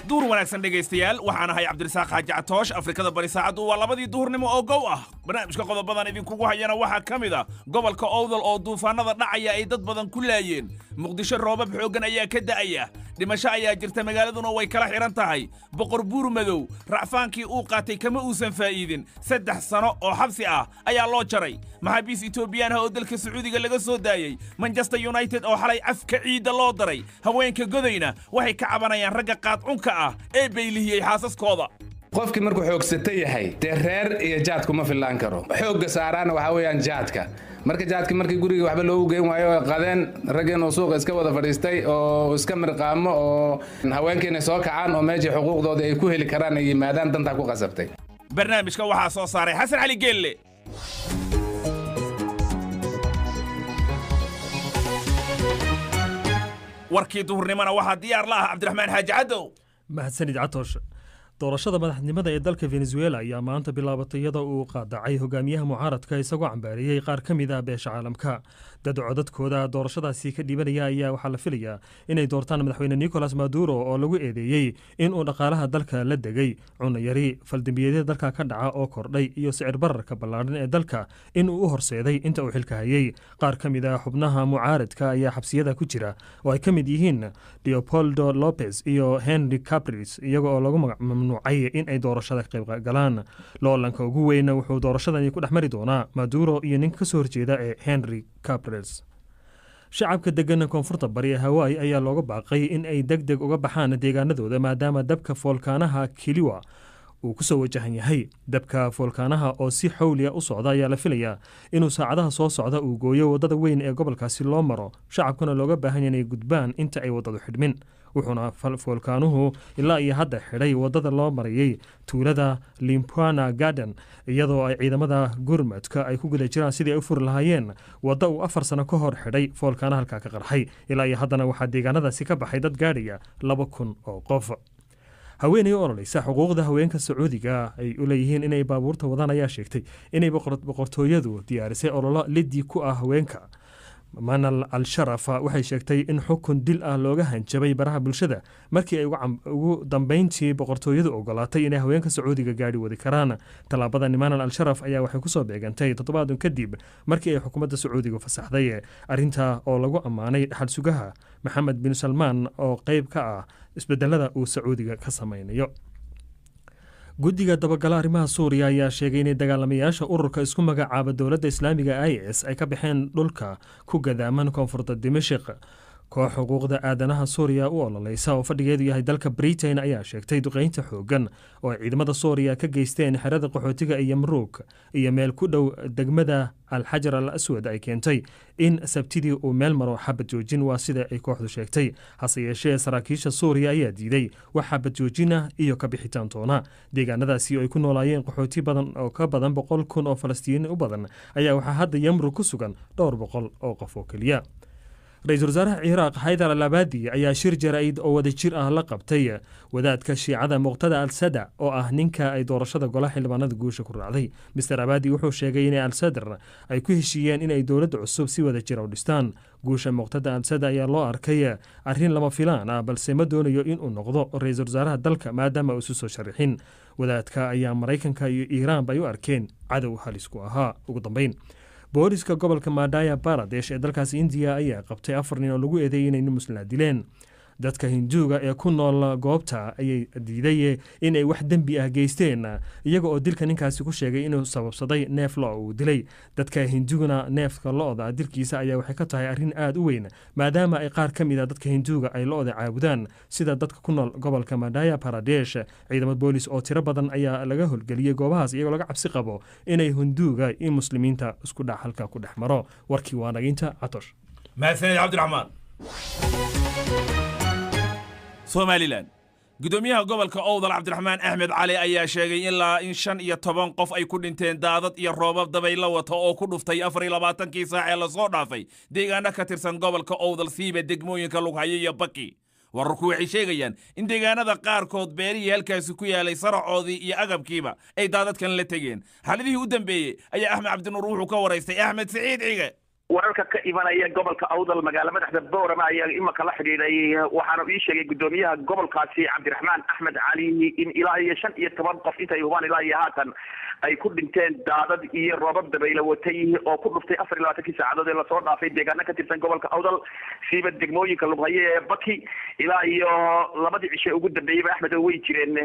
Duur wanaagsan dhegaystayaal, waxaan ahay Cabdirasaaq Xaaji Catoosh. Afrikada Bari saacaddu waa 2dii duhurnimo oo gow ah. Barnaamijka qodobadan idinkugu hayana waxaa ka mid ah gobolka Owdal oo duufaanada dhacaya ay dad badan ku laayeen. Muqdisho roobab xooggan ayaa ka da'aya, dhimasho ayaa jirta, magaaladuna way kala xidhan tahay. Boqor Buur Madow racfaankii uu qaatay kama uusan faa'iidin, 3 sano oo xabsi ah ayaa loo jaray. Maxaabiis Itoobiyaan ah oo dalka Sacuudiga laga soo daayey. Manchester United oo xalay afka ciidda loo daray. Haweenka Godayna waxay ka cabanayaan ragga qaadcunka ah ee baylihiyey xaasaskooda. Qofkii markuu xoogsata yahay dee reer iyo jaadku ma fillaan karo, xoogga saaraana waxaa weeyaan jaadka. Marka jaadki markii guriga waxba loogu geyn waayo oo qadeen, raggeen oo suuqa iska wada fadhiistay oo iska mirqaamo oo haweenkiinay soo kacaan oo meeshii xuquuqdoodii ay ku heli karaan ay yimaadaan, dantaa ku qasabtay. Barnaamijka waxaa soo saaray Xasan Cali Geelle. Warkii duhurnimona waxaa diyaar la ah Cabdiraxmaan Xaaji Cadow. Mahadsanid Catoosh. Doorashada madaxnimada ee dalka Venezuela ayaa maanta bilaabatay iyadoo uu qaadacay hogaamiyaha mucaaradka, isagoo cambaariyey qaar ka mid ah beesha caalamka. Dad codadkooda doorashadaasi ka dhiibanaya ayaa waxaa la filayaa inay doortaan madaxweyne Nicolas Maduro oo lagu eedeeyey inuu dhaqaalaha dalka la degay, cunayari, faldambiyeedyada dalka ka dhaca oo kordhay iyo sicir bararka ballaadhan ee dalka inuu u horseeday inta uu xilka hayey. Qaar ka mid ah xubnaha mucaaradka ayaa xabsiyada ku jira oo ay ka mid yihiin Leopoldo Lopez iyo Henry Capris, iyaga oo lagu mamnuucay in ay doorashada ka qayb galaan. Loolanka ugu weyn wuxuu doorashadani ku dhex mari doonaa Maduro iyo ninka kasoo horjeeda ee Henry Capriles. Shacabka degan koonfurta bari ee Hawaii ayaa looga baaqay in ay deg deg uga baxaan deegaanadooda maadaama dabka foolkaanaha Kiliwa uu kusoo wajahan yahay. Dabka foolkaanaha oo si xawliya u socda ayaa la filayaa inuu saacadaha soo socda uu gooyo waddada weyn ee gobolkaasi loo maro, shacabkuna looga baahan yahay inay gudbaan inta ay waddadu xidhmin. Wuxuuna foolkaanuhu ilaa iyo hadda xidhay waddada loo marayay tuulada Limpana Garden, iyadoo ay ciidamada gurmadka ay ku guda jiraan sidii ay u furi lahaayeen wadda uu 4 sano ka hor xidhay foolkaana halkaa ka qarxay. Ilaa iyo haddana waxaa deegaanadaasi ka baxay dad gaadhaya 2000 oo qof. Haweeney u ololeysa xuquuqda haweenka Sacuudiga ay u leeyihiin inay baabuurta wadaan ayaa sheegtay inay boqortooyadu diyaarisay ololo lidii ku ah haweenka. Manal Al Sharaf waxay sheegtay in xukun dil ah looga hanjabay baraha bulshada markii ay ugu dambeyntii boqortooyadu ogolaatay inay haweenka Sacuudiga gaadhi wadi karaan. Tallaabadan Manal Al Sharaf ayaa waxay kusoo beegantay toddobaadun kadib markii ay xukuumadda Sacuudiga fasaxday arrinta oo lagu ammaanay dhaxal sugaha Maxamed bin Salmaan oo qeyb ka ah isbedelada uu Sacuudiga ka sameynayo. Guddiga dabagala arrimaha Suuriya ayaa sheegay inay dagaalamayaasha ururka isku magacaaba Dowladda Islaamiga IS ay ka baxeen dhulka ku gadaaman koonfurta Dimashik. Koox xuquuqda aadanaha Suuriya u ololeysa oo fadhigeedu yahay dalka Britain ayaa sheegtay duqeynta xoogan oo ay ciidamada Suuriya ka geysteen xerada qaxootiga iyo Yamruuk iyo meel ku dhow degmada Alxajar al Aswad ay keentay in Sabtidii uu meel maro xabad joojin, waa sida ay kooxdu sheegtay. Hase yeeshee saraakiisha Suuriya ayaa diiday wax xabad joojina iyo ka bixitaan toona. Deegaanadaasi oo ay ku noolaayeen qaxooti badan oo ka badan 100,000 oo Falastiiniin u badan ayaa waxaa hadda Yamrug ku sugan dhowr boqol oo qof oo keliya. Ra-iisul wasaaraha Ciraaq Xaydar Al Abadi ayaa shir jaraa'id oo wadajir ah la qabtay wadaadka Shiicada Muqtada Al Sada oo ah ninka ay doorashada golaha xildhibaanada guusha ku raacday. Mister Abadi wuxuu sheegay inay Al Sadr ay ku heshiiyeen inay dowladda cusub si wadajira u dhistaan. Guusha Muqtada Al Sada ayaa loo arkay arrin lama filaan ah, balse ma doonayo inuu noqdo ra-iisul wasaaraha dalka maadaama uu isu soo sharixin. Wadaadka ayaa Maraykanka iyo Iiraanba ay u arkeen cadow halis ku ahaa. Ugu dambeyn, booliska gobolka Madhya Baradesh ee dalkaasi Indiya ayaa qabtay 4 nin oo lagu eedeeyay inay nin muslina dileen. Dadka Hinduuga ee ku nool goobta ayay diiday inay wax dembi ah geysteen, iyaga oo dilka ninkaasi ku sheegay inuu sababsaday neef lo uu dilay. Dadka Hinduugana neefka lo-da dilkiisa ayaa waxay ka tahay arrin aada u weyn, maadaama ay qaar ka mid a dadka Hinduuga ay lo-da caabudaan sida dadka ku nool gobolka Madhya Baradesh. Ciidamo boolis oo tiro badan ayaa laga howlgeliyey goobahaas, iyagoo laga cabsi qabo inay Hinduuga iyo Muslimiinta isku dhac halka ku dhex maro. Warkii waa naginta, Catosh. Mahadsanid Cabdiraxmaan. Somalilan, gudoomiyaha gobolka Owdal Cabdiraxmaan Axmed Cali ayaa sheegay ilaa in 15 qof ay ku dhinteen daadad iyo roobab dabaylo wata oo ku dhuftay 24kii saac ee lasoo dhaafay deegaano ka tirsan gobolka Owdal, siiba degmooyinka Lughayo iyo Baki. Wararku waxay sheegayaan in deegaanada qaarkood beerihii halkaasi ku yaalay saracoodii iyo agabkiiba ay daadadkan la tegeen. Xaalidihii u dambeeyey ayaa Axmed Cabdinuur wuxuu ka waraystay Axmed Siciid Cige. Wararka ka imanaya gobolka Awdal, magaalo madaxda Boorama, ayaa imaka la xidhiidhay. Waxaana ii sheegay guddoomiyaha gobolkaasi Cabdiraxmaan Axmed Cali in ilaa iyo 15 qof intay hubaan ilaa iyo haatan ay ku dhinteen daadad iyo roobab dabaylo watay oo ku dhuftay 24kii saacadood ee lasoo dhaafay deegaano ka tirsan gobolka Awdal, siiba degmooyinka Lughaye ee Baki. Ilaa iyo labadii cishe ugu dambeeyeyba, Axmed, way jireen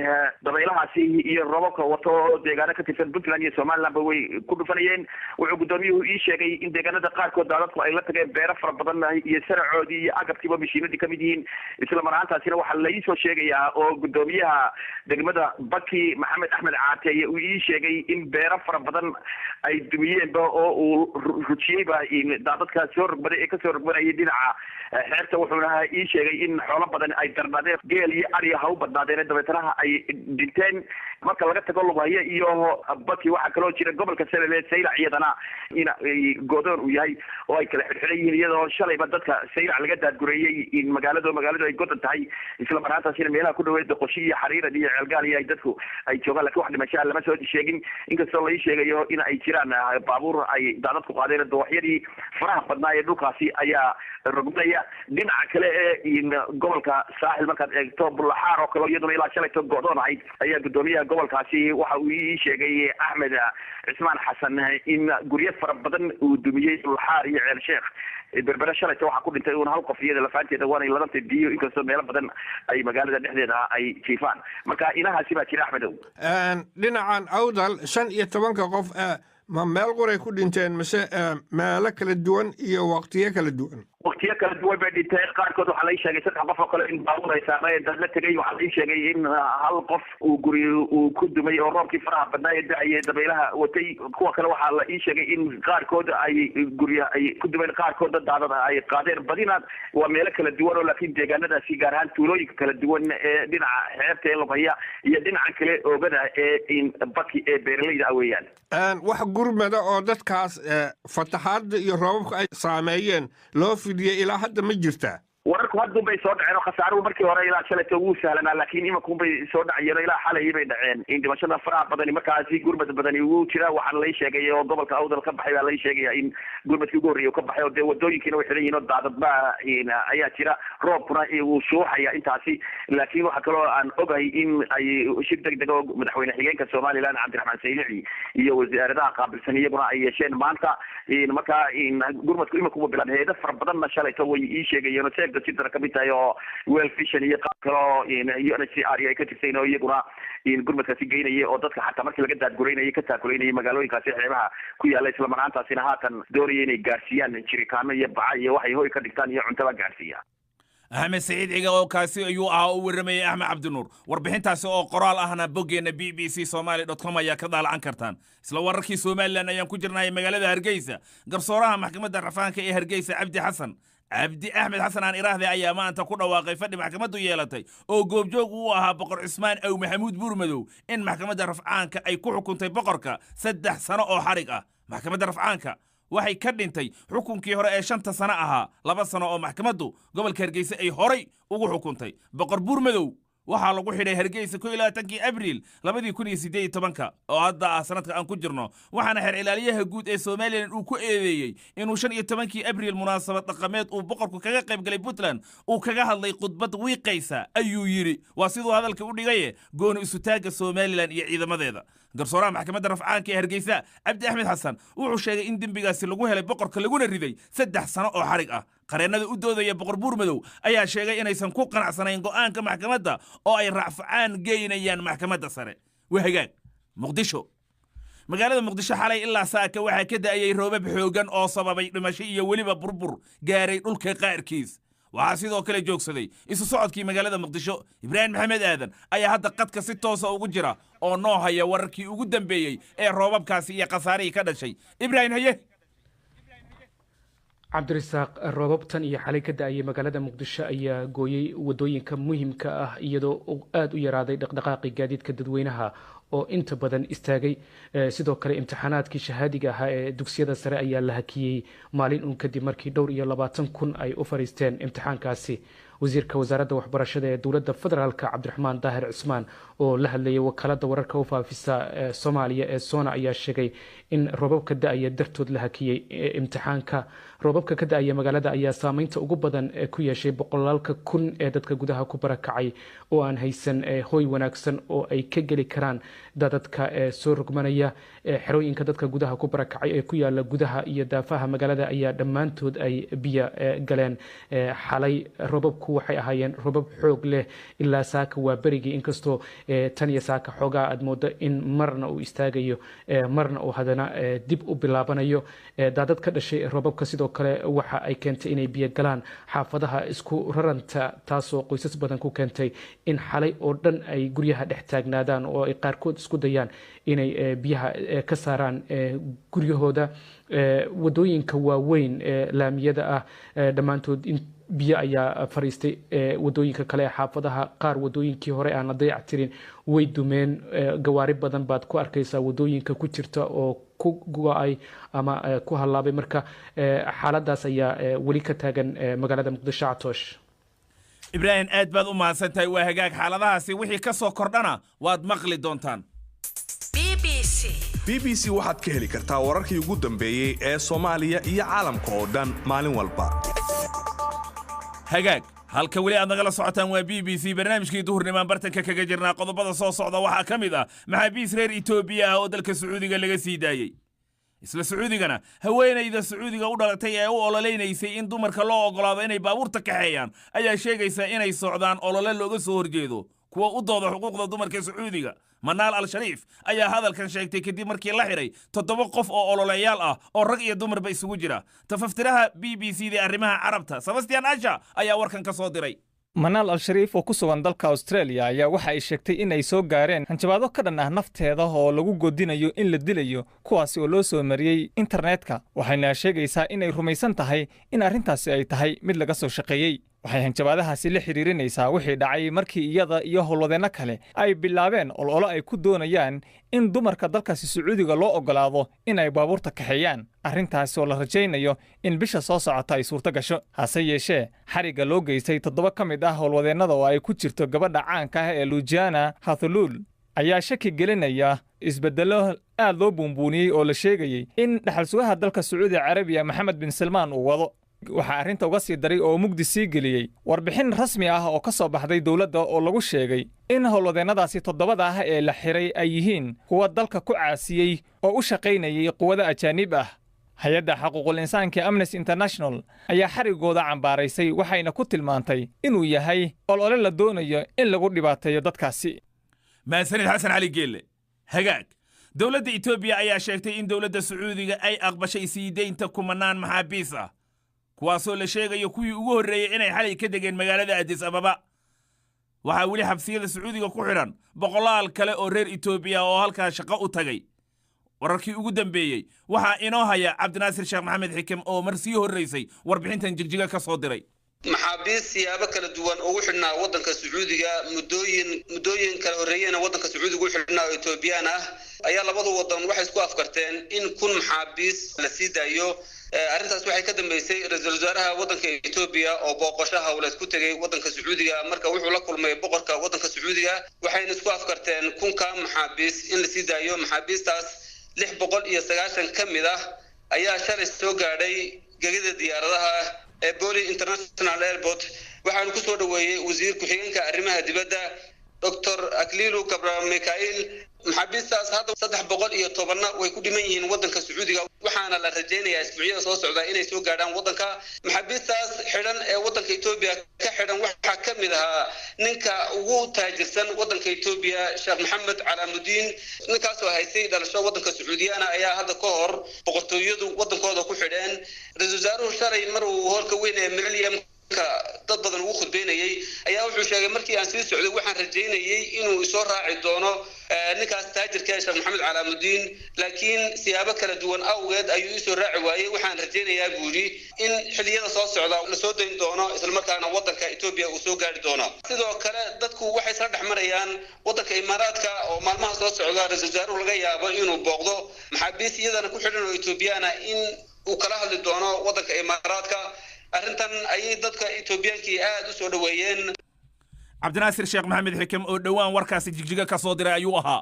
dabaylahaasi iyo roobabka wato, deegaano ka tirsan Puntland iyo Somalilandba way ku dhufanayeen. Wuxuu guddoomiyuhu ii sheegay in deegaanada qaarkood daadadku ay la tageen beero fara badan iyo saracoodii iyo agabkiiba mashiinadii kamid yihiin. Isla mar ahaantaasina waxaa laii soo sheegayaa oo guddoomiyaha degmada Baki Maxamed Axmed Caateeye uu ii sheegay in beero fara badan ay dumiyeenba oo uu rujiyeyba daadadka soo rogmaday ee kasoo rogmanayay dhinaca xeebta. Wuxuuna ii sheegay in xoolo badan ay darnaadeen, geel iyo ari ha u badnaadeen, dabeetanaha ay dhinteen. Marka laga tago Lughaye iyo Baki, waxaa kaloo jira gobolka Salel, Saylac, iyadana in godoon uu yahay oo ay kala xidhxidhan yihiin, iyadoo shalayba dadka Saylac laga daadgureeyey in magaaladu ay godan tahay. Isla mar ahaantaasina meelaha ku dhaweed Doqoshi iyo Xariirad iyo Ceelgaal iyo ay dadku ay joogaan, lakin wax dhimashaa lama soo sheegin, inkastoo lai sheegayo in ay jiraan baabuur ay daadadku qaadeen. Dooxyadii faraha badnaa ee dhulkaasi ayaa rogmanaya. Dhinaca kale ee gobolka Saaxil markaad eegto, Bulaxaar oo kale iyaduna ilaa shalayto go'doon ahayd, ayaa guddoomiyaha gobolkaasi waxa uu ii sheegay Axmed Cismaan Xasan in guryo fara badan uu dumiyey Bulaxaar iyo Ceel Sheekh. Berbere shalayto waxaa ku dhintay uun hal qof iyada lafaanteeda, waanay ladantay biyo, inkastoo meelo badan ay magaalada dhexdeeda ay jiifaan. Marka inahaasi baa jira, Axmedow. Dhinacan Awdal, 15ka qof ma meel quray ku dhinteen mise meelo kala duwan iyo waqtiyo kala duwan? Waqtiyo kala duwan bay dhinteen. Qaarkood waxaa lai sheegay saddex qof oo kale in baabuur ay saarnayeen dad la tegay. Waxaa lai sheegay in hal qof uu guri uu ku dumay oo roobkii faraha badnaa ee da-ayay dabaylaha watay. Kuwa kale waxaa la ii sheegay in qaarkood ay gurya ay ku dumeen, qaarkoodna daadada ay qaadeen. Badina waa meelo kala duwan oo laakiin deegaanadaasi, gaar ahaan tuulooyinka kala duwan ee dhinaca xeebta ee Lughaya iyo dhinaca kale oogada ee Baki ee beeralayda ah weeyaan. Wax gurmada oo dadkaas fatahaadda iyo roobabka ay saameeyeen loo fidiyey ilaa hadda ma jirtaa? Wararku haddun bay soo dhaceen oo khasaaruhu markii hore ilaa shalayto wuu sahlanaa, laakiin imankuun bay soo dhacayeen oo ilaa xalay bay dhaceen in dhimashada faraha badani. Markaasi gurmad badani wuu jiraa. Waxaana lay sheegay oo gobolka Awdal ka baxay baa lay sheegaya in gurmadkii ugu horreeyay uu ka baxay, oo dee wadooyinkiina way xidhan yihiin oo daadadba ayaa jira, roobkuna wuu shuuxaya intaasi. Laakiin waxaa kaloo aan ogahay in ay shir deg deg oo madaxweyne xigeenka Somaliland Cabdiraxmaan Saylici iyo wasaaradaha qaabilsan iyaguna ay yeesheen maanta. Marka gurmadku imankuba bilaabay, hay'ado fara badanna shalayto way ii sheegayeen oo Save the Children kamid tahay oo World Vision iyo qaar kale oo UNHCR ay ka tirsayn oo iyaguna gurmadkaasi geynayay oo dadka xataa markii laga daadgureynayay ka taakulaynayay magaalooyinkaasi xeebaha ku yaala, isla marhaantaasina haatan doonaya inay gaarsiiyaan jirikaano iyo baca iyo waxay hoy ka dhigtaan iyo cuntaba gaarsiiya. Axmed Saciid Ciga oo kaasi ayuu ahaa, u warramayay Axmed Cabdinuur. Warbixintaasi oo qoraal ahna boggeenna bbcsomaly.com ayaa ka daalacan kartaan. Isla wararkii Somaliland ayaan ku jirnay. Magaalada Hargeysa, garsooraha maxkamadda racfaanka ee Hargeysa Cabdi Xasan Cabdi Axmed Xasan aan iraahde ayaa maanta ku dhawaaqay fadhi maxkamaddu yeelatay oo goobjoog uu ahaa Boqor Cismaan Aw Maxamuud Buurmadow in maxkamadda rafcaanka ay ku xukuntay boqorka 3 sano oo xarig ah. Maxkamadda rafcaanka waxay ka dhintay xukunkii hore ee 5ta sano ahaa 2 sano oo maxkamaddu gobolka Hargeysa ay horay ugu xukuntay. Boqor Buurmadow waxaa lagu xidhay Hargeysa 21kii Abriil 2018-ka oo hadda ah sanadka aan ku jirno, waxaana xeer ilaaliyaha guud ee Somaliland uu ku eedeeyey inuu 15kii Abriil munaasabad dhaqameed uu boqorku kaga qayb galay Puntland uu kaga hadlay khudbad wiiqaysa, ayuu yidhi, waa siduu hadalka u dhigaye, gooni isutaagga Somaliland iyo ciidamadeeda. Garsooraha maxkamadda rafcaanka ee Hargeysa Cabdi Axmed Xasan wuxuu sheegay in dembigaasi lagu helay boqorka laguna riday 3 sano oo xarig ah. Qareennada u doodaya Boqor Buurmadow ayaa sheegay inaysan ku qanacsanayn go'aanka maxkamadda oo ay racfacaan geynayaan maxkamadda sare. Wahagaag, Muqdisho. Magaalada Muqdisho xalay ilaa saaka waxaa ka da'ayay roobab xooggan oo sababay dhimasho iyo weliba burbur gaaray dhulka qaarkiis. Waxaa sidoo kale joogsaday isu socodkii magaalada Muqdisho. Ibraahim Maxamed Aadan ayaa hadda qadka si toosa ugu jira oo noo haya wararkii ugu dambeeyey ee roobabkaasi iyo khasaarihii ka dhashay. Ibraahim, haye. Cabdirasaaq, roobabtan iyo xalay ka da-ayay magaalada Muqdisho ayaa gooyey wadooyinka muhiimka ah, iyadoo uu aada u yaraaday dhaqdhaqaaqii gaadiidka dadweynaha oo inta badan istaagay. Sidoo kale imtixaanaadkii shahaadiga ahaa ee dugsiyada sare ayaa la hakiyey maalin uun kadib markii dhowr iyo labaatan kun ay u fariisteen imtixaankaasi. Wasiirka wasaaradda waxbarashada ee dowladda federaalka Cabdiraxmaan Daahir Cusmaan oo la hadlayay wakaalada wararka u faafisa Soomaaliya ee Sona ayaa sheegay in roobabka da-aya dartood la hakiyey imtixaanka. Roobabka ka da-aya magaalada ayaa saameynta ugu badan ku yeeshay boqolaalka kun ee dadka gudaha ku barakacay oo aan haysan hoy wanaagsan oo ay ka geli karaan dadadka soo rogmanaya. Xerooyinka dadka gudaha ku barakacay ee ku yaala gudaha iyo daafaha magaalada ayaa dhammaantood ay biyo galeen. Xalay roobabku waxay ahaayeen roobab xoog leh ilaa saaka waa berigii, inkastoo tan iyo saaka xoogaa aad moodo in marna uu istaagayo, marna uu haddana dib u bilaabanayo. Daadad ka dhashay roobabka sidoo kale waxa ay keentay inay biyo galaan xaafadaha isku raranta, taasoo qoysas badan ku keentay in xalay oo dhan ay guryaha dhex taagnaadaan oo ay qaarkood isku dayaan inay biyaha ka saaraan guryahooda. Wadooyinka waaweyn ee laamiyada ah dhammaantood biyo ayaa fariistay. Wadooyinka kale ee xaafadaha qaar, wadooyinkii hore aan la dayac tirin way dumeen. Gawaari badan baad ku arkaysaa wadooyinka ku jirta oo ku go-ay ama ku hallaabay. Marka xaaladaas ayaa weli ka taagan magaalada Muqdisho, Catoosh. Ibraahim, aad baad u mahadsan tahay. Waa hagaag, xaaladahaasi wixii ka soo kordhana waad maqli doontaan. BBC waxaad ka heli kartaa wararkii ugu dambeeyey ee Soomaaliya iyo caalamka oo dhan maalin walba. Hagaag, halka weli aad nagala socotaan waa BBC. Barnaamijkii duhurnimaan bartanka kaga jirnaa. Qodobada soo socda waxaa ka mid ah maxaabiis reer Itoobiya ah oo dalka Sacuudiga laga sii daayey. Isla Sacuudigana, haweenayda Sacuudiga u dhalatay ee u ololeynaysay in dumarka loo oggolaado inay baabuurta kaxeeyaan ayaa sheegaysa inay socdaan olole looga soo horjeedo kuwa u dooda xuquuqda dumarka Sacuudiga. Manaal Al-Shariif ayaa hadalkan sheegtay kadib markii la xidhay 7 qof oo ololeyaal ah oo rag iyo dumarba isugu jira. Tafaftiraha BBC da arrimaha Carabta, Sebastian Asha, ayaa warkan ka soo diray. Manaal Al-Shariif oo ku sugan dalka Australia ayaa waxa ay sheegtay in ay soo gaareen hanjabaado ka dhan ah nafteeda oo lagu godinayo in la dilayo, kuwaasi oo loo soo mariyey internetka, waxayna sheegaysaa inay rumaysan tahay in arrintaasi ay tahay mid laga soo shaqeeyey. Waxay hanjabaadahaasi la xidhiirinaysaa wixii dhacay markii iyada iyo howlwadeenno kale ay bilaabeen ololo ay ku doonayaan in dumarka dalkaasi Sacuudiga loo oggolaado in ay baabuurta kaxeeyaan, arrintaasi oo la rajaynayo in bisha soo socota ay suurto gasho. Hase yeeshee, xarigga loo geystay 7 ka mid ah howlwadeennada oo ay ku jirto gabadha caanka ah ee Lujiana Hathuluul ayaa shaki gelinaya isbeddello aad loo buunbuuniyey oo la sheegayey in dhaxal sugaha dalka Sacuudi Carabiya Maxamed bin Salmaan uu wado. Waxaa arrinta uga sii daray oo mugdi sii geliyey warbixin rasmi ah oo ka soo baxday dowladda oo lagu sheegay in howlwadeennadaasi 7da ah ee la xiray ay yihiin kuwa dalka ku caasiyey oo u shaqaynayay quwado ajaanib ah. Hay-adda xaquuqul insaanka Amnesty International ayaa xarigooda cambaaraysay, waxayna ku tilmaantay inuu yahay olole la doonayo in lagu dhibaateeyo dadkaasi. Mahadsanid, Xasan Cali Geelle. Hagaag, dowladda Etoobiya ayaa sheegtay in dowladda Sacuudiga ay aqbashay sii deynta kumanaan maxaabiis ah, kuwaasoo la sheegayo kuwii ugu horreeyey inay xalay ka degeen magaalada Addis Ababa. Waxaa weli xabsiyada Sacuudiga ku xidhan boqolaal kale oo reer Etoobiya oo halkaa shaqo u tagay. Wararkii ugu dambeeyey waxaa inoo haya Cabdinaasir Sheekh Maxamed Xikim oo mar sii horraysay warbixintan Jigjiga ka soo diray. Maxaabiist siyaabo kala duwan ugu xidhnaa waddanka Sacuudiga muddooyin kala horreeyena waddanka Sacuudiga u xidhnaa oo Etoobiyaan ah ayaa labada waddan waxay isku afkarteen in 1000 maxaabiis la sii daayo. Arrintaas waxay ka dambeysay ra-iisul wasaaraha waddanka Etoobiya oo booqasho howleed ku tegey waddanka Sacuudiga. Marka wuxuu la kulmay boqorka waddanka Sacuudiga, waxayna isku afkarteen 1000-ka maxaabiis in la sii daayo. Maxaabiistaas 690 ka mid ah ayaa shalay soo gaadhay gegida diyaaradaha ee Bole International Airport, waxaana kusoo dhoweeyey wasiir ku-xigeenka arrimaha dibadda, Doctor Aklilu Gabra Mikail. Maxaabiistaas hadda 310-na way ku dhiman yihiin waddanka Sacuudiga, waxaana la rajaynayaa isbuucyada soo socda inay soo gaadhaan waddanka. Maxaabiistaas xidhan ee waddanka Etoobiya ka xidhan waxaa ka mid ahaa ninka ugu taajirsan waddanka Etoobiya, Sheekh Maxamed Calaamudiin. Ninkaasoo haystay dhalasho waddanka Sacuudiyana ayaa hadda ka hor boqortooyadu waddankooda ku xidheen. Ra-iisul wasaaruhu shalay mar uu hoolka weyn ee Millennium dad badan ugu khudbeynayay ayaa wuxuu sheegay: "Markii aan sii socday waxaan rajaynayay inuu isoo raaci doono ninkaas taajirka, Sheekh Maxamed Calaamudiin, laakiin siyaabo kala duwan awgeed ayuu isoo raaci waayey. Waxaan rajaynayaa," buu yidhi, "in xilliyada soo socda la soo dayn doono, islamarkaana waddanka Etoobiya uu soo gaari doono." Sidoo kale dadku waxay isla dhex marayaan waddanka Imaaraadka oo maalmaha soo socda ra-iisul wasaaruhu laga yaabo inuu booqdo, maxaabiis iyadana ku xidhan oo Etoobiyaana in uu kala hadli doono waddanka Imaaraadka. Arrintan ayay dadka Etoobiyaankii aada u soo dhoweeyeen. Cabdinaasir Sheekh Maxamed Xikim oo dhowaan warkaasi Jigjiga ka soo diray ayuu ahaa.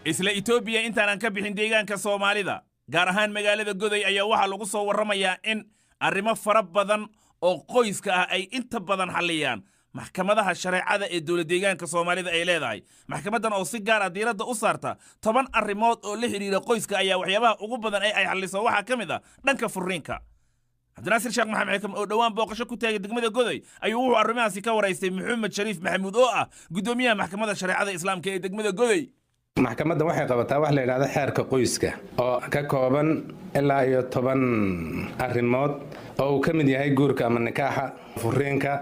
Isla Etoobiya, intaanan ka bixin deegaanka Soomaalida, gaar ahaan magaalada Goday, ayaa waxaa lagu soo warramayaa in arrimo fara badan oo qoyska ah ay inta badan xalliyaan maxkamadaha shareecada ee dowlad deegaanka Soomaalida ay leedahay. Maxkamaddan oo si gaar ah diiradda u saarta 10 arrimood oo la xidhiira qoyska ayaa waxyaabaha ugu badan ee ay xalliso waxaa ka mid ah dhanka furriinka. Cabdinaasir Sheekh Maxamed Xikam oo dhowaan booqasho ku taagay degmada Goday ayuu wuxuu arrimahaasi ka waraystay Maxamed Shariif Maxamuud oo ah guddoomiyaha Maxkamadda Shareecada Islaamka ee degmada Goday. Maxkamaddan waxay qabataa wax la yidhahdo xeerka qoyska oo ka kooban ilaa iyo 10 arrimood oo uu ka mid yahay guurka ama nikaaxa, furiinka,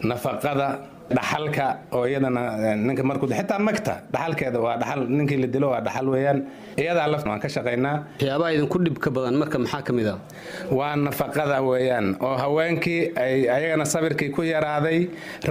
nafaqada, dhaxalka oo iyadana ninka markuu xitaa magta dhaxalkeeda waa dhaxal, ninkii la dilo waa dhaxal weeyaan. Iyadaa laf waan ka shaqaynaa. Waxyaabaha idinku dhibka badan marka maxaa ka mid ah? Waa nafaqada weeyaan, oo haweenkii ay ayagana sabirkii ku yaraaday,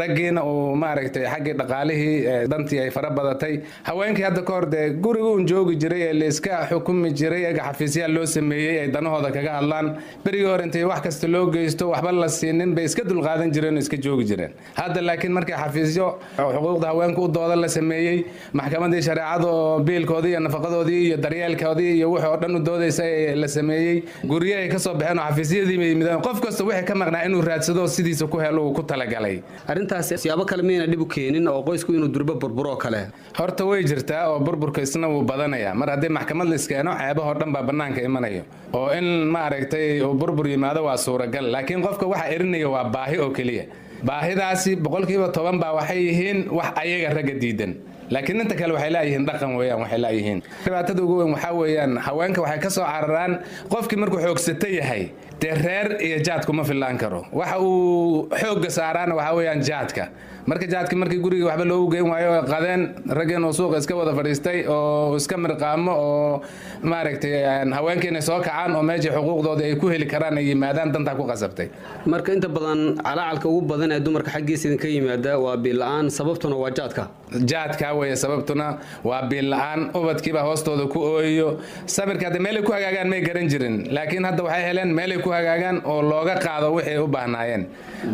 raggiina uu maaragtay xaggii dhaqaalihii dantii ay fara badatay. Haweenkii hadda ka hor dee guriga uun joogi jiray ee la iska xukumi jiray, eega xafiisyaal loo sameeyey ay danahooda kaga hadlaan. Berigii hore intay wax kasta loo geysto waxba la siinin bay iska dulqaadan jireen oo iska joogi jireen. Hadda laakiin markii xafiisyo xuquuqda haweenka u dooda la sameeyey, maxkamadii shareecada oo biilkoodii iyo nafaqadoodii iyo daryeelkoodii iyo wixii oo dhan u doodaysa ee la sameeyey, guryahay ka soo baxeen oo xafiisyadii bay yimideen. Qof kasta wixii ka maqnaa inuu raadsado sidiisa ku helo uu ku talagalay. Arrintaas siyaabo kale miyayna dhib u keenin oo qoysku inuu durbo burburo kale? Horta way jirtaa oo burburka isna wuu badanayaa. Mar haddii maxkamad la iskeeno, ceebahoo dhan baa bannaanka imanayo oo in maaragtay uu burbur yimaado waa suuragal. Laakiin qofka waxa erinaya waa baahi oo keliya. Baahidaasi 10% baa waxay yihiin wax ayaga ragga diidan, laakiin inta kale waxay laayihiin dhaqan weeyaan. Waxay laayihiin dhibaatada ugu weyn waxaa weeyaan haweenka waxay ka soo cararaan qofkii markuu xoogsato yahay, dee reer iyo jaad kuma fillaan karo. Waxa uu xoogga saaraana waxaa weeyaan jaadka. Marka jaadki markii guriga waxba loogu geyn waayo oo qadeen, raggeen oo suuqa iska wada fadhiistay oo iska mirqaamo oo maaragtay haweenkii inay soo kacaan oo meeshii xuquuqdoodii ay ku heli karaan ay yimaadaan dantaa ku qasabtay. Marka inta badan calaacalka ugu badan ee dumarka xaggiisa idinka yimaada waa biil la'aan, sababtuna waa jaadka? Jaadkaa weeye sababtuna, waa biil la'aan. Ubadkiibaa hoostooda ku ooyayo. Sabirka hadda meelay ku hagaagaan may garan jirin, laakiin hadda waxay heleen meelay ku hagaagaan oo looga qaado wixii u baahnaayeen.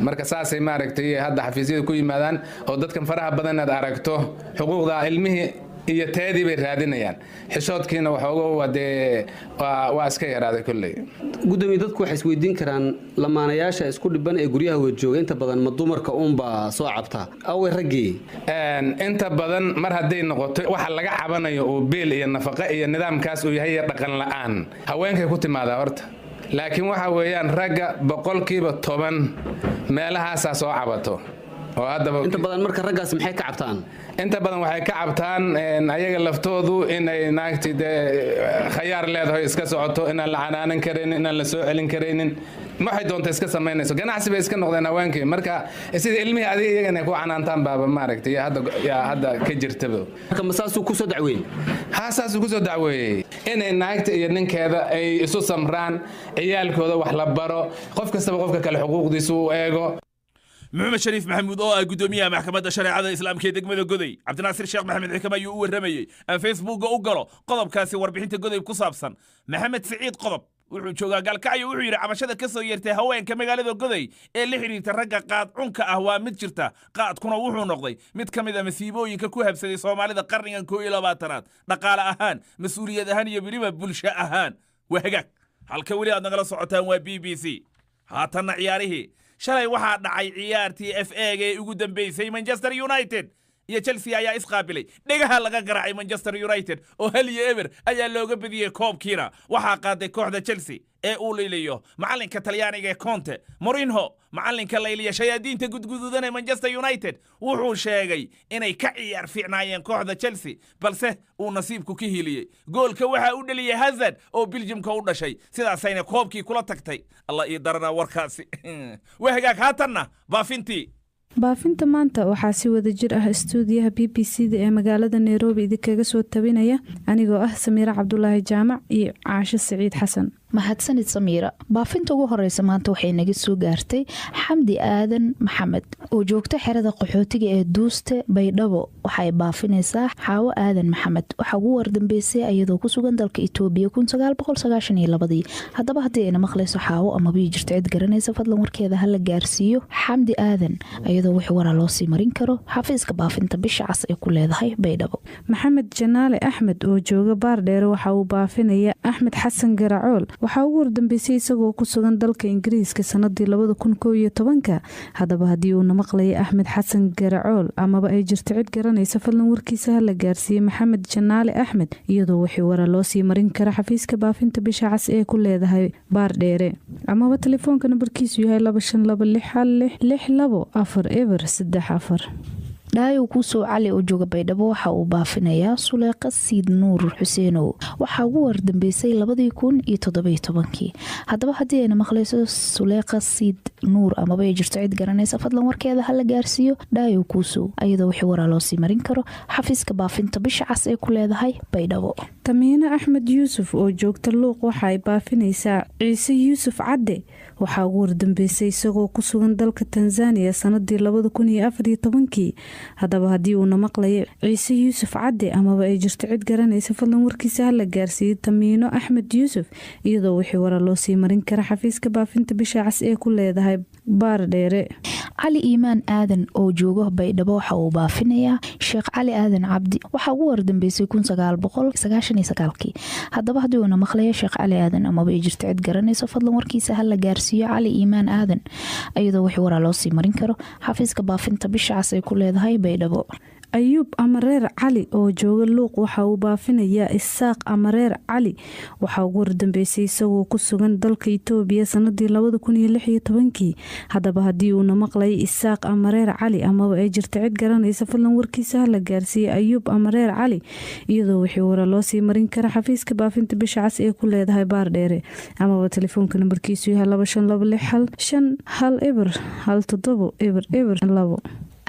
Marka saasay maaragtay hadda xafiisyada ku yimaadaan oo dadkan faraha badan inaad aragto xuquuqda ilmihii iyo teedii bay raadinayaan. Xishoodkiina waxooga waa dee waa iska yaraaday kolley. Gudoomiye, dadku waxay isweydiin karaan lamaanayaasha isku dhiban ee guryaha wada jooga inta badan ma dumarka uunbaa soo cabta, awey raggii? Inta badan mar hadday noqoto waxa laga cabanayo uu biil iyo nafaqo iyo nidaamkaas uu yahay iyo dhaqan la'aan, haweenkay ku timaadaa horta. Laakiin waxa weeyaan ragga 10% meelahaasaa soo cabato oo haddaba. Inta badan marka raggaas maxay ka cabtaan? Inta badan waxay ka cabtaan ayaga laftoodu inay naagtii dee khayaar leedahay, iska socoto, inaan la canaanan karaynin, inaan la soo celin karaynin, waxay doonta iska samaynayso. Ganacsi bay iska noqdeen haweenkii. Marka sida ilmihii adiga iyaga inay ku canaantaan baaba maaragtay hadda yaa hadda ka jirtaba. Marka ma saasuu kusoo dacweeyey? Ha, saasuu kusoo dacweeyey, inay naagta iyo ninkeeda ay isu samraan, ciyaalkooda wax la baro, qof kastaba qofka kale xuquuqdiisa u eego. Maxamed Shariif Maxamuud oo ah guddoomiyaha Maxkamadda Shareecada Islaamka ee degmada Goday, Cabdinaasir Sheekh Maxamed Xikam ayuu u warramayey. Aan Facebooka u galo qodobkaasi warbixinta Goday ku saabsan. Maxamed Siciid Qodob wuxuu joogaa Gaalkacyo. Wuxuu yidhi: cabashada ka soo yeertay haweenka magaalada Goday ee la xidhiirta ragga qaad cunka ah waa mid jirta. Qaadkuna wuxuu noqday mid ka mid a masiibooyinka ku habsaday Soomaalida qarnigan 21aad, dhaqaale ahaan, mas-uuliyad ahaan iyo weliba bulsho ahaan. Waa hagaag. Halka weli aad nagala socotaan waa BBC. Haatanna ciyaarihii. Shalay waxaa dhacay ciyaartii FA-ga ee ugu dambeysay. Manchester United iyo Chelsea ayaa isqaabilay. Dhegaha laga garaacay Manchester United oo 1-0 ayaa looga badiyey. Koobkiina waxaa qaaday kooxda Chelsea ee uu layliyo macalinka Talyaaniga ee Conte. Mourinho, macalinka layliya shayaadiinta gudguduudan ee Manchester United, wuxuu sheegay inay ka ciyaar fiicnaayeen kooxda Chelsea, balse uu nasiibku ka hiliyey. Goolka waxaa u dhaliyey Hazard oo Biljimka u dhashay, sidaasayna koobkii kula tagtay. Allah ii daranaa warkaasi. Waa hagaag. Haatanna baafintii. Baafinta maanta waxaa si wada jir ah istuudiyaha BBC da ee magaalada Nairobi idinkaga soo tabinaya anigoo ah Samiire Cabdulaahi Jaamac iyo Caasho Siciid Xasan. Mahadsanid Samiira. Baafinta ugu horeysa maanta waxay naga soo gaartay Xamdi Aadan Maxamed oo joogta xerada qaxootiga ee Duuste, Baydhabo. Waxay baafinaysaa Xaawo Aadan Maxamed. Waxaa ugu wardambeysay iyadoo ku sugan dalka Itoobiya 1992-dii. Haddaba haddii ayna maqlayso Xaawo amaba jirto cid garanaysa, fadlan warkeeda hala gaarsiiyo Xamdi Aadan, iyadoo wix waraa loo sii marin karo xafiiska baafinta Bisha Cas ee ku leedahay Baydhabo. Maxamed Janaale Axmed oo jooga Baardheere waxa uu baafinaya Axmed Xasan Garacool. Waxaa ugu wardambeysay isagoo ku sugan dalka Ingiriiska sanadii 2011-ka. Haddaba haddii uuna maqlayo Axmed Xasan Garacool amaba ay jirto cid garanaysa, fadlan warkiisa hala gaarsiiyey Maxamed Janaale Axmed, iyadoo wixii wara loo sii marin kara xafiiska baafinta Bisha Cas ee ku leedahay Baardheere amaba telefoonka nambarkiisu yahay 252616624034. Dhaayow Kuusow Cali oo jooga Baydhabo waxa uu baafinayaa Suleeqa Siid Nuur Xuseenow. Waxaa ugu wardambeysay 2017-kii. Haddaba haddii ayna maqlayso Suleeqa Siid Nuur amaba ay jirto cid garanaysa, fadlan warkeeda hala gaarsiiyo Dhaayow Kuusow, ayadoo wixii waraa loo sii marin karo xafiiska baafinta Bisha Cas ee ku leedahay Baydhabo. Tamiine Axmed Yuusuf oo joogta Luuq waxa ay baafinaysaa Ciise Yuusuf Cadde. Waxaa ugu wardambeysay isagoo ku sugan dalka Tanzaniya sanadii 2014-kii. Haddaba haddii uuna maqlayo Ciise Yuusuf Cadde amaba ay jirto cid garanaysa, fadlan warkiisa hala gaarsiiyey Tamiino Axmed Yuusuf, iyadoo wixii wara loo sii marin kara xafiiska baafinta Bisha Cas ee ku leedahay Baardheere. Cali Iimaan Aadan oo joogo Baydhabo waxa uu baafinayaa Sheekh Cali Aadan Cabdi. Waxaa ugu wardambeysay 1999-kii. Haddaba haddii uuna maqlayo Sheekh Cali Aadan amaba ay jirto cid garanayso, fadlan warkiisa hala gaarsiiyo Cali Iimaan Aadan, iyadoo wixii waraa loo sii marin karo xafiiska baafinta Bisha Cas ay ku leedahay Baydhabo. Ayuub Amareer Cali oo jooga Luuq waxa uu baafinayaa Isaaq Amareer Cali. Waxaa ugu wardambeysay isagoo ku sugan dalka Itoobiya sanadii 2016-kii. Haddaba haddii uuna maqlayo Isaaq Amareer Cali amaba ay jirto cid garanaysa, fadlan warkiisa hala gaarsiiyey Ayuub Amareer Cali, iyadoo wixii wara loo sii marin kara xafiiska baafinta Bisha Cas ee ku leedahay Baardheere amaba telefoonka nambarkiisu yahay 252615100002.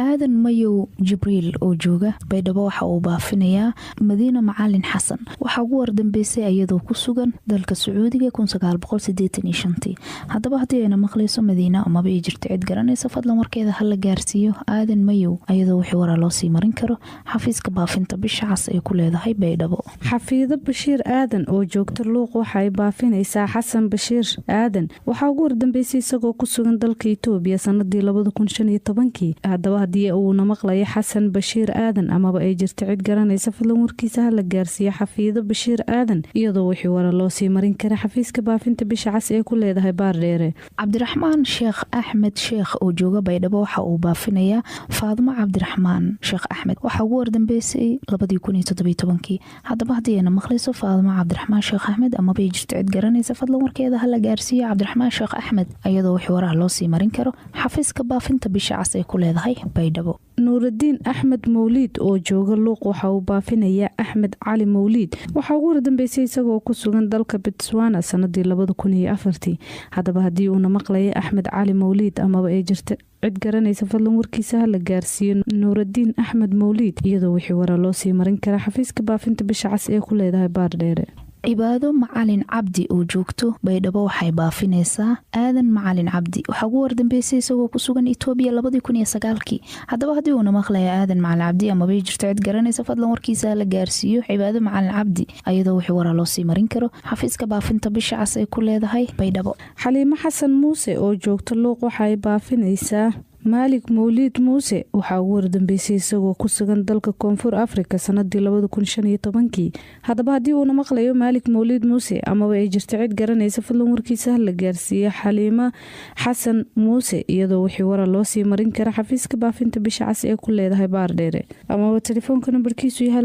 Aadan Mayow Jibriil oo jooga Baydhabo waxa uu baafinayaa Madiina Macalin Xasan. Waxaa ugu wardambeysay iyadoo ku sugan dalka Sacuudiga 1985-tii. Haddaba haddii ayna maqlayso Madiina amaba ay jirto cid garanaysa, fadlan warkeeda hala gaarsiiyo Aadan Mayow, iyadoo wixii waraa loo sii marin karo xafiiska baafinta Bisha Cas ee ku leedahay Baydhabo. Xafiido Bashiir Aadan oo joogta Luuq waxa ay baafinaysaa Xasan Bashiir Aadan. Waxaa ugu wardambeysay isagoo ku sugan dalka Itoobiya sanadii 2015-kii. Haddaba haddii uuna maqlayo Xasan Bashiir Aadan amaba ay jirto cid garanaysa, fadlan warkiisa hala gaarsiiyo Xafiido Bashiir Aadan, iyadoo wixii wara loo sii marin kara xafiiska baafinta Bisha Cas ee ku leedahay Baardheere. Cabdiraxmaan Sheekh Axmed Sheekh oo jooga Baydhabo waxa uu baafinayaa Faadmo Cabdiraxmaan Sheekh Axmed. Waxaa ugu wardambeysay 2017-kii. Haddaba haddii ayna maqlayso Faadmo Cabdiraxmaan Sheekh Axmed amaba ay jirto cid garanaysa, fadlan warkeeda hala gaarsiiyo Cabdiraxmaan Sheekh Axmed, iyadoo wixii waraha loo sii marin karo xafiiska baafinta Bisha Cas ee ku leedahay Baydhabo. Nuuraddiin Axmed Mawliid oo jooga Luuq waxa uu baafinayaa Axmed Cali Mawliid. Waxaa ugu wardambeysay isagoo ku sugan dalka Botswana sanadii 2004-tii. Haddaba haddii uuna maqlayo Axmed Cali Mawliid amaba ay jirto cid garanaysa, fadlan warkiisa hala gaarsiiyo Nuuraddiin Axmed Mawliid, iyadoo wixii wara loo sii marin kara xafiiska baafinta Bisha Cas ee ku leedahay Baardheere. Cibaado Macalin Cabdi oo joogto Baydhabo waxay baafinaysaa Aadan Macalin Cabdi. Waxaa ugu wardambeysay isagoo ku sugan Itoobiya 2009-kii. Haddaba haddii uuna maqlaya Aadan Macalin Cabdi amaba jirto cid garanaysa, fadlan warkiisa la gaarsiiyo Cibaado Macalin Cabdi, iyadoo wixii waraa loo sii marin karo xafiiska baafinta Bisha Cas ee ku leedahay Baydhabo. Xaliimo Xasan Muuse oo joogta Luuq waxa ay baafinaysaa Maalig Mawliid Muuse. Waxaa ugu wardambeysay isagoo ku sugan dalka Koonfur Afrika sanadii 2015-kii. Haddaba haddii uuna maqlayo Maalig Mawliid Muuse amaba ay jirto cid garanaysa, fadlan warkiisa hala gaarsiiye Xaliimo Xasan Muuse, iyadoo wixii wara loo sii marin kara xafiiska baafinta Bisha Cas ee ku leedahay Baardheere amaba telefoonka nambarkiisu yahay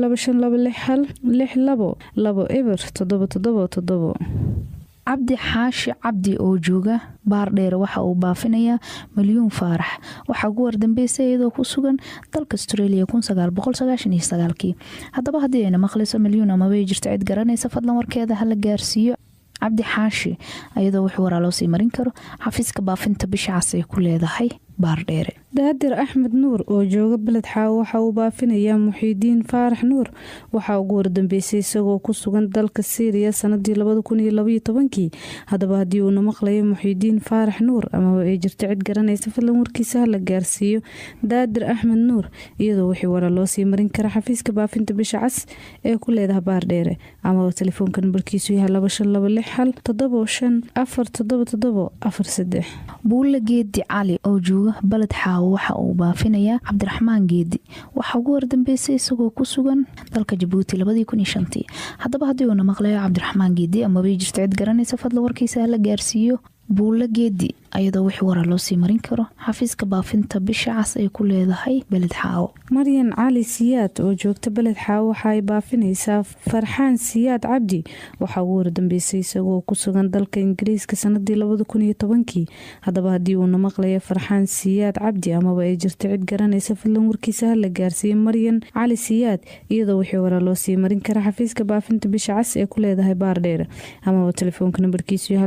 252616220777. Cabdi Xaashi Cabdi oo jooga Baardheere waxa uu baafinayaa Milyuun Faarax. Waxaa ugu wardambeysay iyadoo ku sugan dalka Australia 1999-kii. Haddaba haddii ayna maqlayso Milyuun amaba ay jirto cid garanaysa, fadlan warkeeda hala gaarsiiyo Cabdi Xaashi, iyadoo wix waraa loo sii marin karo xafiiska baafinta Bisha Cas ay ku leedahay Baardheere. Daadir Axmed Nuur oo jooga Beled Xaawo waxa uu baafinayaa Muxiidiin Faarax Nuur. Waxaa ugu wardambeysay isagoo ku sugan dalka Siiriya sanadii 2012-kii. Haddaba haddii uuna maqlayo Muxiidiin Faarax Nuur amaba ay jirto cid garanaysa, fadlan warkiisa ha la gaarsiiyo Daadir Axmed Nuur, iyadoo wixii wara loo sii marin kara xafiiska baafinta Bisha Cas ee ku leedaha Baardheere, amaba telefoonka nambarkiisu yahay 252617547743. Buulle Geedi Cali oo jooga Baled Xaawo waxa uu baafinayaa Cabdiraxmaan Geedi. Waxaa ugu wardambeysay isagoo ku sugan dalka Jabuuti 2005-tii. Haddaba haddii uuna maqlayo Cabdiraxmaan Geedi amabay jirto cid garanaysa, fadla warkiisa hala gaarsiiyo Buulle Geedi, ayadoo wixii waraa loo sii marin karo xafiiska baafinta Bisha Cas ay ku leedahay Beled Xaawo. Maryan Cali Siyaad oo joogta Beled Xaawo waxa ay baafinaysaa Farxaan Siyaad Cabdi. Waxaa ugu wardambeysay isagoo ku sugan dalka Ingiriiska sanadii 2010-kii. Haddaba haddii uuna maqlayo Farxaan Siyaad Cabdi amaba ay jirto cid garanaysa, fadlan warkiisa ha la gaarsiiyo Maryan Cali Siyaad, iyadoo wixii waraa loo sii marin kara xafiiska baafinta Bisha Cas ee ku leedahay Baardheere, amaba telefoonka nambarkiisu yahay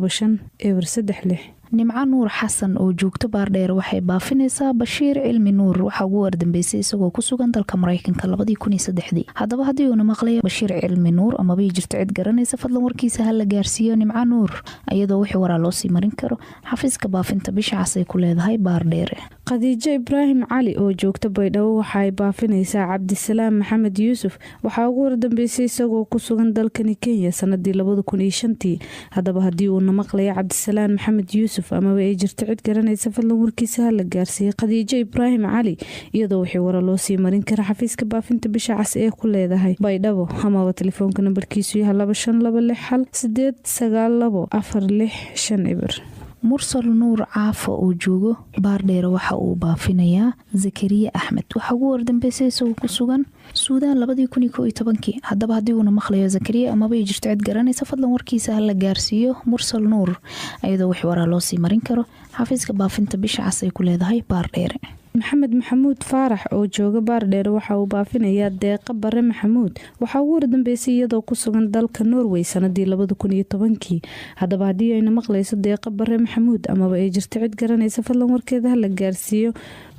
252617775036. Nimco Nuur Xasan oo joogto Baardheer waxay baafinaysaa Bashiir Cilmi Nuur. Waxaa ugu wardambeysay isagoo ku sugan dalka Maraykanka 2003-dii. Haddaba haddii uuna maqlayo Bashiir Cilmi Nuur amabay jirto cid garanaysa, fadlan warkiisa ha la gaarsiiyo Nimco Nuur, iyadoo wixii waraa loo sii marin karo xafiiska baafinta Bisha Cas ay ku leedahay Baardheere. Khadiijo Ibraahim Cali oo joogta Baydhabo waxa ay baafinaysaa Cabdisalaam Maxamed Yuusuf. Waxaa ugu wardambeysay isagoo ku sugan dalkani Kenya sanadii 2005-tii. Haddaba haddii uuna maqlayo Cabdisalaam Maxamed Yuusuf amaba ay jirto cid garanaysa, fadlan warkiisa ha la gaarsiiyey Khadiijo Ibraahim Cali, iyadoo wixii wara loo sii marin kara xafiiska baafinta Bisha Cas ee ku leedahay Baydhabo, amaba telefoonka nambarkiisu yahay 252618924650. Mursal Nuur Caafo oo joogo Baardheere waxa uu baafinayaa Zakariya Axmed. Waxaa ugu wardambeysay isagoo ku sugan Suudaan 2011-kii. Haddaba haddii uuna maqlayo Zakariya amabay jirto cid garanaysa, fadlan warkiisa hala gaarsiiyo Mursal Nuur, iyadoo wix waraa loo sii marin karo xafiiska baafinta Bisha Cas ay ku leedahay Baardheere. Maxamed Maxamuud Faarax oo jooga Baardheer waxa uu baafinayaa Deeqa Bare Maxamuud. Waxaa ugu wardambeysay iyadoo ku sugan dalka Norway sanadii 2010-kii. Haddaba haddii ayna maqlayso Deeqa Bare Maxamuud amaba ay jirto cid garanaysa, fadlan warkeeda ha la gaarsiiyo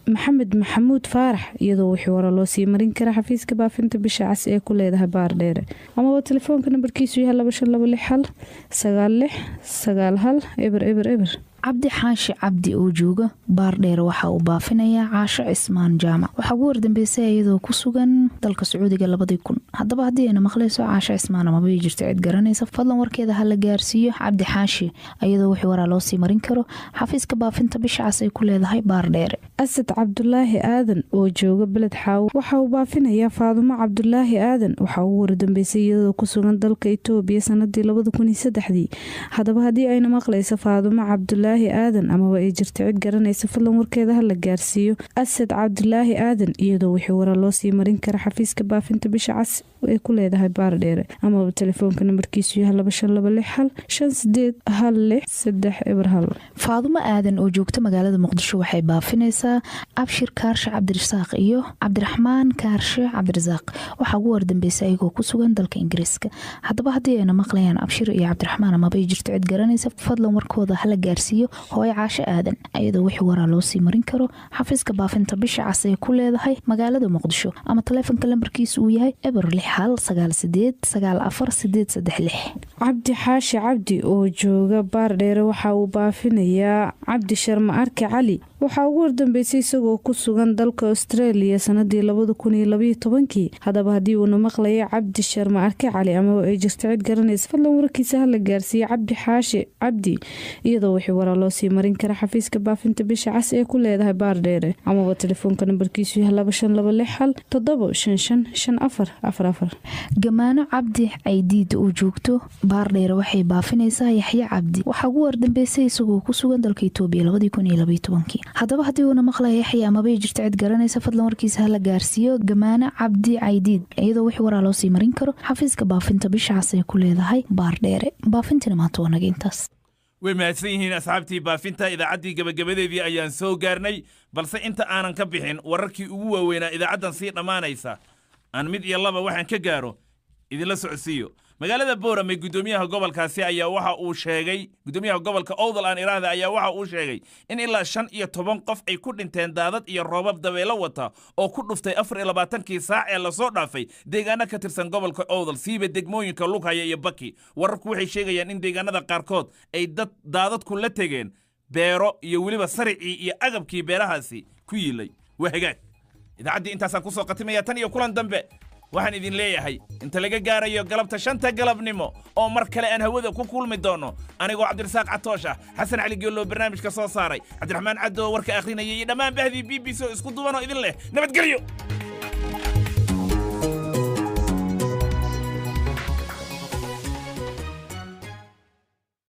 Maxamed Maxamuud Faarax, iyadoo wixii wara loo sii marin kara xafiiska baafinta Bisha Cas ee ku leedahay Baardheere, amaba telefoonka nambarkiisu yahay 2526969100 00. Cabdi Xaashi Cabdi oo jooga Baardheer waxa uu baafinayaa Caasho Cismaan Jaamac. Waxaa ugu wardambeysay iyadoo ku sugan dalka Sacuudiga 2000. Haddaba haddii ayna maqlayso Caasho Cismaan amabay jirto cid garanaysa, fadlan warkeeda ha la gaarsiiyo Cabdi Xaashi, iyadoo wixii waraa loo sii marin karo xafiiska baafinta Bisha Cas ay ku leedahay Baardheere. Asad Cabdulaahi Aadan oo jooga Beled Xaawo waxa uu baafinayaa Faadumo Cabdulaahi Aadan. Waxaa ugu wardambeysay iyadoo ku sugan dalka Itoobiya sanadii 2003-dii. Haddaba haddii ayna maqlayso Faadumo Cabdulaahi Aadan amaba ay jirto cid garanaysa, fadlan warkeeda ha la gaarsiiyo Asad Cabdulaahi Aadan, iyadoo wixii wara loo sii marin kara xafiiska baafinta Bisha Cas ay ku leedahay Baardheere, amaba telefoonka nambarkiisu yahay 252615816301. Faadumo Aadan oo joogta magaalada Muqdisho waxay baafinaysaa Abshir Kaarshe Cabdirasaaq iyo Cabdiraxmaan Kaarshe Cabdirasaaq. Waxaa ugu wardambeysay ayagoo ku sugan dalka Ingiriiska. Haddaba haddii ayna maqlayaan Abshir iyo Cabdiraxmaan amabay jirto cid garanaysa, fadlan warkooda hala gaarsiiyo hooyo Caasho Aadan, iyadoo wixii waraa loo sii marin karo xafiiska baafinta Bisha Cas ee ku leedahay magaalada Muqdisho, ama taleefonka lambarkiisu uu yahay 0619894836. Cabdi Xaashi Cabdi oo jooga Baardheere waxa uu baafinayaa Cabdi Sharma Arki Cali. Waxaa ugu wardambeysay isagoo ku sugan dalka Australia sanadii 2012-kii. Haddaba haddii uuna maqlayo Cabdi Sharma Arki Cali amaba ay jirto cid garanaysa, fadlan warkiisa ha la gaarsiiye Cabdi Xaashi Cabdi, iyadoo wixii waraa loo sii marin kara xafiiska baafinta Bisha Cas ee ku leedahay Baardheere, amaba telefoonka nambarkiisu yahay 252617555444. Gamaano Cabdi Caydiid oo joogto Baardheere waxay baafinaysaa Yaxye Cabdi. Waxaa ugu wardambeysay isagoo ku sugan dalka Itoobiya 2012-kii. Haddaba haddii uuna maqlaya Yaxya amabay jirto cid garanaysa, fadlan warkiisa hala gaarsiiyo Gamaano Cabdi Caydiid, iyadoo wixii waraa loo sii marin karo xafiiska baafinta Bisha Cas ay ku leedahay Baardheere. Baafintina maanta waa naga intaas. Way mahadsan yihiin asxaabtii baafinta. Idaacaddii gebagabadeedii ayaan soo gaarnay, balse inta aanan ka bixin wararkii ugu waaweynaa idaacaddan sii dhammaanaysa aan mid iyo laba waxaan ka gaaro idinla socodsiiyo. Magaalada Boorame, guddoomiyaha gobolkaasi ayaa waxa uu sheegay, guddoomiyaha gobolka Owdal aan iraahda, ayaa waxa uu sheegay in ilaa 15 qof ay ku dhinteen daadad iyo roobab dabeelo wata oo ku dhuftay 24-kii saac ee lasoo dhaafay deegaano ka tirsan gobolka Owdal, siiba degmooyinka Lughaya iyo Baki. Wararku waxay sheegayaan in deegaanada qaarkood ay dad daadadku la tegeen beero iyo weliba saricii iyo agabkii beerahaasi ku yiilay. Waa hagaag, idaacaddii intaasaan kusoo qatimaya. Tan iyo kulan dambe waxaan idin leeyahay, inta laga gaarayo galabta 5-ta galabnimo oo mar kale aan hawada ku kulmi doono, anigoo Cabdirasaaq Catoosh ah, Xasan Cali Geeloo barnaamijka soo saaray, Cabdiraxmaan Caddo warka akhrinaya iyo dhammaan bahdii BBC oo isku duwan oo idin leh nabadgelyo.